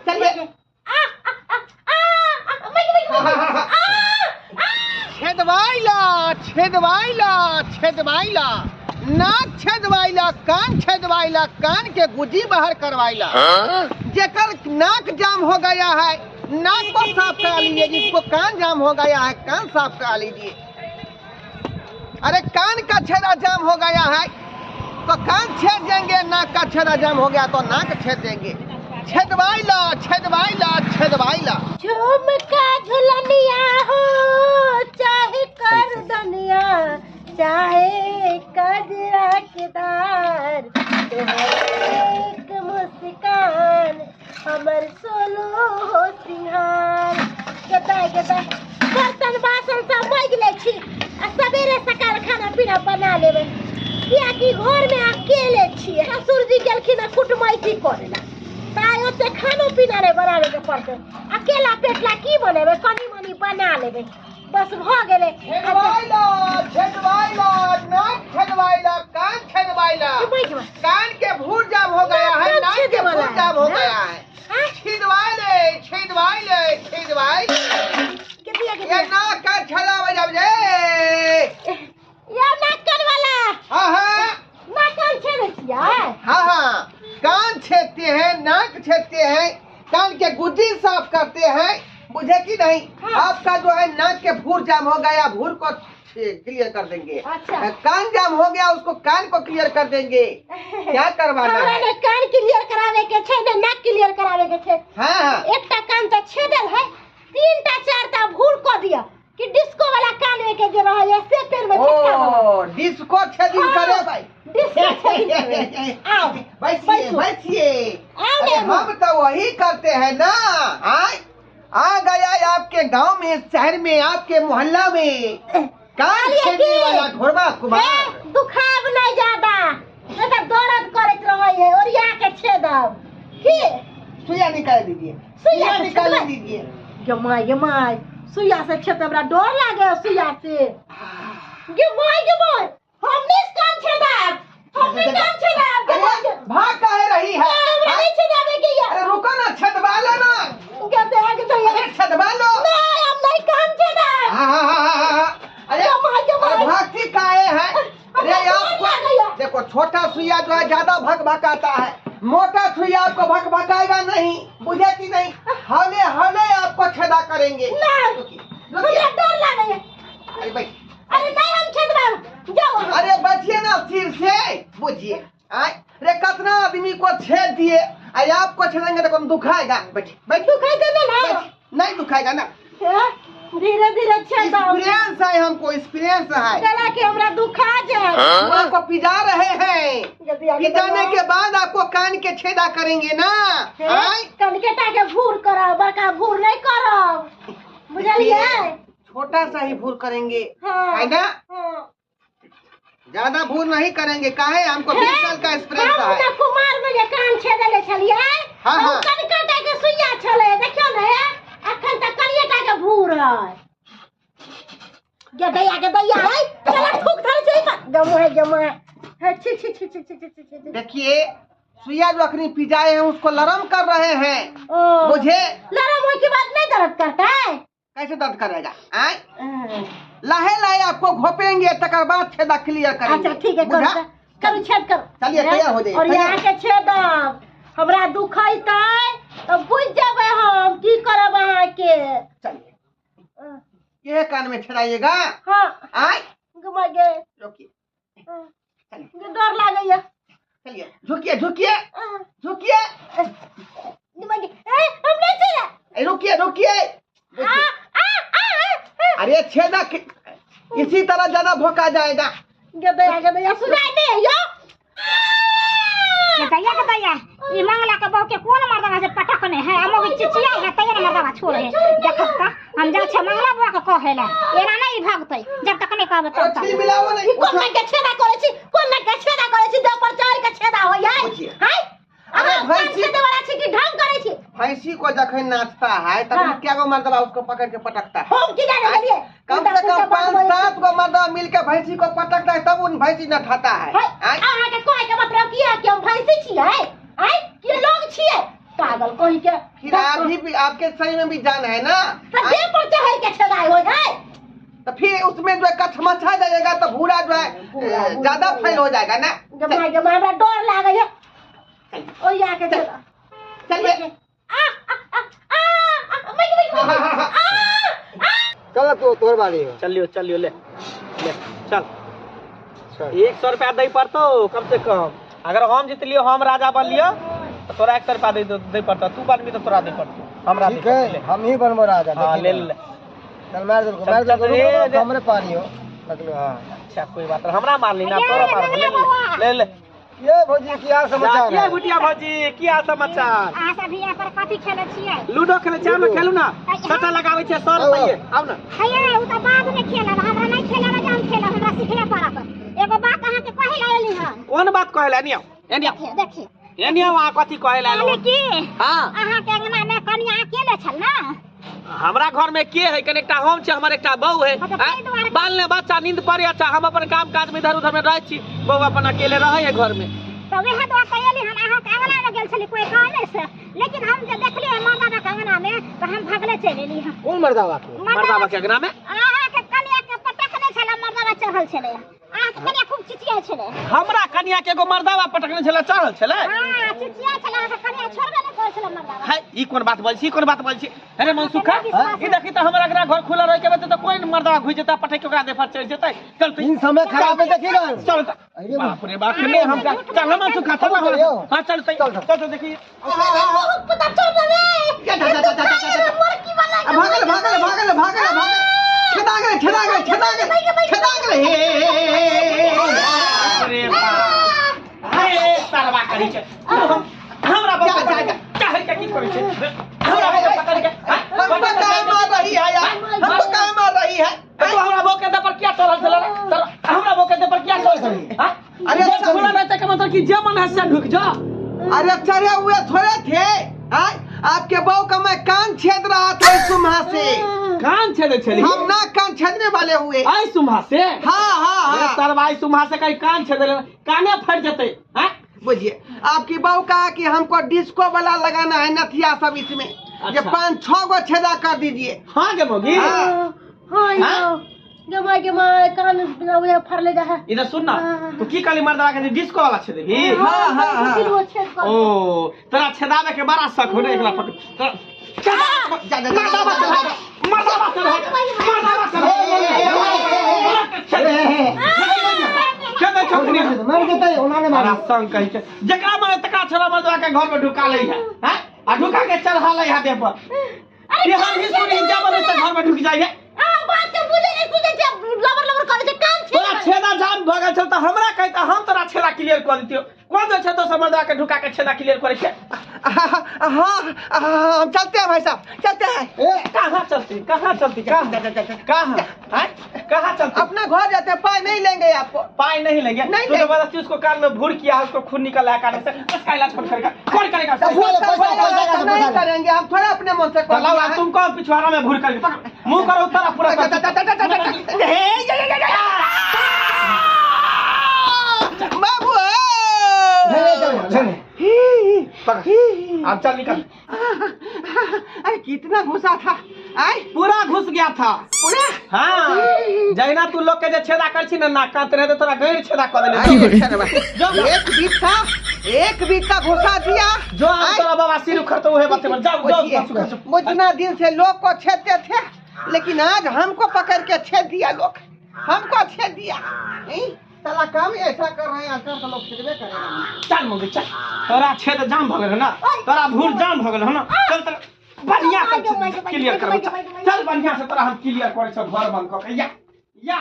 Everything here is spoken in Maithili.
चलिए। आ आ आ आ आ मैं मैं मैं आ आ छेदवाइला छेदवाइला छेदवाइला, नाक छेदवाइला, कान छेदवाइला, कान के गुजी बाहर करवाइला। जेकर नाक जाम हो गया है नाक को साफ करा लीजिए, जिसको कान जाम हो गया है कान साफ करा लीजिए। अरे कान का छेदा जाम हो गया है तो कान छेद देंगे, नाक का छेदा जाम हो गया तो नाक छेद देंगे। छेदवाइला छेदवाइला छेदवाइला। झुमका झुलनिया हो चाहे कर दनिया चाहे कजरा के दार, तोहर एक मुस्कान हमर सोलो हो सिंहार। गदा गदा बर्तन बासन सब माजि लै छी आ सवेरे सकाल खाना पीना बना लेबै, कियाकि घर में अकेले छियै। ससुर जी गेलखिन हँ कुटमैती करै ला, ताइ ओते खानो पीना नहि बनाबे के पड़तै। अकेला पेटला की बनेबै, कनी मनी बना लेबै बस भऽ गेलै। छेदवाइला छेदवाइला, नाक छेदवाइला, कान छेदवाइला। कान के भूर जाम हो गया है, नाक नाक के छेदवाला भूर जाम हो है। गया है। छिदवाइले छिदवाइले छिदवाइले। कितिया ये कितिया नाक का छेदा बजाव जे। या नाक वाला। हाँ हाँ नाक कान छेदै छियै? हाँ हाँ, कान छेदते हैं, नाक छेदते हैं, कान के गुज्जी साफ करते हैं, बुझे कि नहीं? हाँ। आपका जो है नाक के भूर जाम हो गया, भूर को क्लियर कर देंगे। अच्छा। कान जाम हो गया उसको कान को क्लियर कर देंगे। क्या करवाना हमरा है? ने कान क्लियर करावे के छै ने नाक क्लियर करावे के छै। हाँ हाँ। एकटा कान तऽ छेदल है, तीनटा चारटा भूर कऽ दिअ कि डिस्को वाला कान में के जे रहै है से पेड़ में झटका वाला। ओ डिस्को छेदिन हाँ, करे भाई। डिस्को छेदिन करे। आओ बैठिए बैठो। बैठिए। आओ अरे ने। हम तो वही करते हैं ना। आए आ गया आपके गांव में, शहर में, आपके मोहल्ला में कान कहलियै छेदने की? वाला ढोरबा कुमार। हे, दुखाब नहि ज्यादा, नहि तऽ दर्द करैत रहै है, ओरिया के छेदब की। सुइया निकाल दीजिए, सुइया सुइया से निकाल छेदबै? दीजिए। गे माय गे माय, सुइया से छेद हमरा डर लागे सुइया से। गे माय गे माय, हम नहि कान छेदब, हम नहि कान छेदब। गे माय अरे गे भाग काहे रही है? हमरा नहि छेदाबे के या। अरे रुको ना, छेदवा लो ना। गे दे गे दे। अरे छेदवा लो। नहीं, हम नहीं कान छेदब। हाँ हाँ हाँ हाँ हाँ। अरे गे माय गे अरे माय। भागती काहे है? अरे हमरा डर आपको लागैया। देखो, छोटा सुइया जो है ज्यादा भक भकाता है, मोटा सुइया आपको भक भकाएगा नहीं, बुझे कि नहीं? हौले हौले आपको छेदा करेंगे। नहीं, रुकिए, हमरा रुकिए। डर लागैया। अरे बैठ। अरे नहीं, हम छेदब, जाओ अहाँ। अरे बचिए ना सिर से, बुझिए। आय अरे कितना आदमी को छेद दिए, अरे आपको छेदेंगे तो कम दुखाएगा। बैठिए बैठिए। दुखाएगा ना ना? बैठिए। नहीं दुखाएगा ना। हे, धीरे धीरे छेदब। एक्सपीरियंस है हमको, एक्सपीरियंस है। चला के हमरा दुखा जाए। आपको पिजा रहे हैं, पिजाने के बाद आपको कान के छेदा करेंगे ना। आय कनकेटा के भूर करब, बड़का भूर नहीं करब, बुझलियै? छोटा सा ही भूर करेंगे। हाँ। है ना? हाँ। ज्यादा भूर नहीं करेंगे, काहे हमको 20 साल का एक्सपीरियंस हम है। तऽ कुमार में जे कान छेदले छलियै, हाँ, तऽ ओ हाँ। कनकेटा के सुइया छलै, देखियौ ने, अखन तऽ कनिएटा के भूर है। गे दैया गे दैया है, चला ठुक धर छै जमो है जमो है। हे, छी छी छी छी छी छी छी छी। देखिए सुइया जो अखनी पिजाए हैं उसको लरम कर रहे हैं, ओ मुझे लरम होय के बाद नहीं दर्द करता है? कैसे दर्द करेगा? आय लाहे लाहे आपको घोपेंगे, तकर बाद छेदा क्लियर करेंगे। अच्छा ठीक है, करू बुझा? करू छेद करू। चलिए, तैयार हो जाइए, और तैयार। यहाँ के छेदब, हमरा दुखैतै तऽ बुझि जेबै हम की करब अहाँके। चलिए ये कान में छेदाइएगा। हाँ। आय घुमा गे। रुकिए। चलिए। डर लागैया। चलिए झुकिए झुकिए झुकिए। घुमा गे। ए, हम नहीं छेदा। ए, रुकिए रुकिए। आ, आ, आ, आ। अरे छेदा इसी तरह ज्यादा भोका जाएगा। गदैया गदैया सुनाई दे यो। गदैया गदैया ई मंगला के बहू के कोन मर्दवा से पटकने है, हम ओके चिचिया है तैयार मर्दवा छोड़ है। देखत त हम जा छे मंगला बुआ के कहेला, एना नहीं भागतै जब तक नहीं कहबे तब तक। छिल मिलाओ नहीं। कोन ना के छेदा करै छी, कोन ना के छेदा करै छी, देह पर चढ़ के छेदा होय है। बुझिए। हाय अरे अहाँ भैंसी- छेदे वाला छी कि ढंग करै छी? भैंसी को जखन नाचता है तब हाँ। क्या गो मर्दवा उसको पकड़ के पटकता है? हम की जाने गेलिए? कम से कम 5-7 गो मर्दवा मिल के भैंसी को पटकता है तब उन भैंसी न खाता है। अहाँ के कहै के मतलब की है कि हम भैंसी छियै? आय कि लोग छियै? पागल कहीं के। फिर आप भी आपके शरीर में भी जान है ना, तो देह पर चढ़ के छेदाई हो जाए तो फिर उसमें जो है कछमछा जाएगा तो भूरा जो है ज्यादा फैल हो जाएगा ना। जमा जमा हमरा डर लागे है ओ या के चलिए चल तो तोर बारी हो। चलियो चलियो ले ले चल 100 रुपया दे पड़तो कम से कम। अगर हम जीत लियो हम राजा बन लियो तो तोरा 100 रुपया दे पड़तो, तू बनबी तो तोरा दे पड़तो। हमरा ठीक है, हम ही बनबो राजा। हां ले ले चल मार दे मार दे हमरे पानी हो लगलो। हां अच्छा कोई बात नहीं, हमरा मार लेना तोरा मार ले ले ले। ये भौजी की हाल समाचार है? भुटिया भौजी की हाल समाचार? अहाँ सब यहाँ पर कथी खेले छियै? लूडो खेले छियै। आब खेलू ना, सट्टा लगाबै छियै 100 रुपये। आउ ना हे उ त बाद में खेलब, हमरा नहीं खेलब जे हम खेलब, हमरा सिखले पड़त। एगो बात अहाँ के कहै ला एली हन। कोन बात कहै ला? एनी आउ एनी आउ देखी एनी आउ, अहाँ कथी कहै ला एलो? की हां अहाँ के अंगना में कनिया अकेले छल ना? हमरा घर में के है? कने एकटा हम छै, हमर एकटा बहू है। बाल ने बच्चा नींद पड़े अच्छा, हम अपन काम काज में इधर उधर में रहै छी, बहू अपन अकेले रहै है घर में। तो वह तो कहली हम अहाँ के अंगना में गेल छली कोई कामे से, लेकिन हम जे देखलियै मर्दाबा के अंगना में तो हम भागले चलि एली। हम कोन मर्दाबा के? मर्दाबा के अंगना में अहाँ के कनिया के पटकने छला मर्दाबा चढ़ल छलै। अहाँ के कनिया खूब चिचिया छलै। हमरा कनिया के एगो मर्दाबा पटकने छलै चढ़ल छलै? हां चिचिया छलै, अहाँ के कनिया छोड़बे नै करै छलै मर्दाबा। है ई कोन बात बोल छी, कोन बात बोल छी? अरे मनसुखा ई देखी त हमरा अंगना घर खुला रह के त कोई मर्दाबा घुस जेता पटक के ओकरा देह पर चढ़ जेतै। चल तीन समय खराब है देखी ना। चल बाप रे बाप रे हम चल मनसुखा चल। हां चल चल चल देखी बहुत पता चल रे। भागल भागल भागल भागल भागल छेदा गेल छेदा गेल छेदा गेल छेदा गेल। हे अरे बाप हे सरवा करी छै हमरा बाप चाहे के की करै छै? हमरा बाप पकड़ के हमको काहे मार रही है यार, हमको काहे मार रही है? तू हमरा बाप के दे पर क्या चढ़ल छल रे? हमरा बाप के दे पर क्या चढ़ल छल? हां अरे खुला रहते के मतलब कि जे मन है से ढुक जा। अरे चढ़े हुए थोड़े थे। आपके बहू का मैं कान छेद रहा था इस सुम्हा से। कान छेदे छली? हम ना कान छेदने वाले हुए आई सुम्हा से। हाँ हाँ हाँ सरवाई सुम्हा से कहीं कान छेद ले काने फट जते। हां बुझिए आपकी बहू कहा कि हमको डिस्को वाला लगाना है नथिया सब इसमें। अच्छा। ये 5-6 गो छेदा कर दीजिए। हाँ गे मोगी। हाँ हाँ गे माय कान बिना उहे फर ले जा है। इधर सुन ना, तू की काली मर्दवा के डिस्को वाला छेदे भी? हां हां हां। ओ तोरा छेदावे के बड़ा शक हो ने, एकरा पकड़ तोरा जा जा मर्दावा चल मर्दावा चल मर्दावा चल छेदे छोकरी मार देतै ओना ने मार संग कहि के जेकरा मारे तकरा छेदा मर्दवा के घर में ढुका लै है। हां आ ढुका के चढ़ा लै है देह पर। अरे हम ही सुनी जा बने से घर में ढुक जाय है। बात के बुझे नहीं सुने छै, लबर लबर करे छै कान छे। तोरा छेदा जाम भ गेल छल त हमरा कहता हम तोरा छेदा क्लियर कर दितियो। कोन जे छै दोसर मर्दा के ढुका के छेदा क्लियर करे छै? हां हम चलते हैं भाई साहब, चलते हैं। कहां चलती कहां चलती कहां कहां हैं कहां चलती? अपना घर जाते हैं, पाई नहीं लेंगे आपको। पाई नहीं लेंगे? नहीं जबरदस्ती उसको कान में भूर किया, उसको खून निकल आया कान से, उसका इलाज कौन करेगा? कौन करेगा? पैसा नहीं करेंगे हम, थोड़ा अपने मन से। लाओ तुमको पिछवाड़ा में भूर करेंगे, मुंह करो उतारा पूरा। बाबू अब चल निकल। अरे कितना घुसा था? आय पूरा घुस गया था पूरा। हाँ जहिना तू लोग के जे छेदा कर छी ना नाक कात रहे तोरा गैर छेदा कर देले। एक बीत था, एक बीत का घुसा दिया जो हम तोरा बाबा सिर उखड़तो उहे बात पर। जाओ जाओ। इतना दिन से लोग को छेदते थे लेकिन आज हमको पकड़ के छेद दिया लोग, हमको छेद दिया। साला काम ऐसा कर रहे हैं आजकल तो लोग छेदबे करेगा। चल मोगी चल, तोरा छेद जाम भ गेल ना, तोरा भूर जाम भ गेल ना। चल तोरा बढ़िया से क्लियर करब, चल बढ़िया से तोरा हम क्लियर करै छौ घर बंद क के। या या।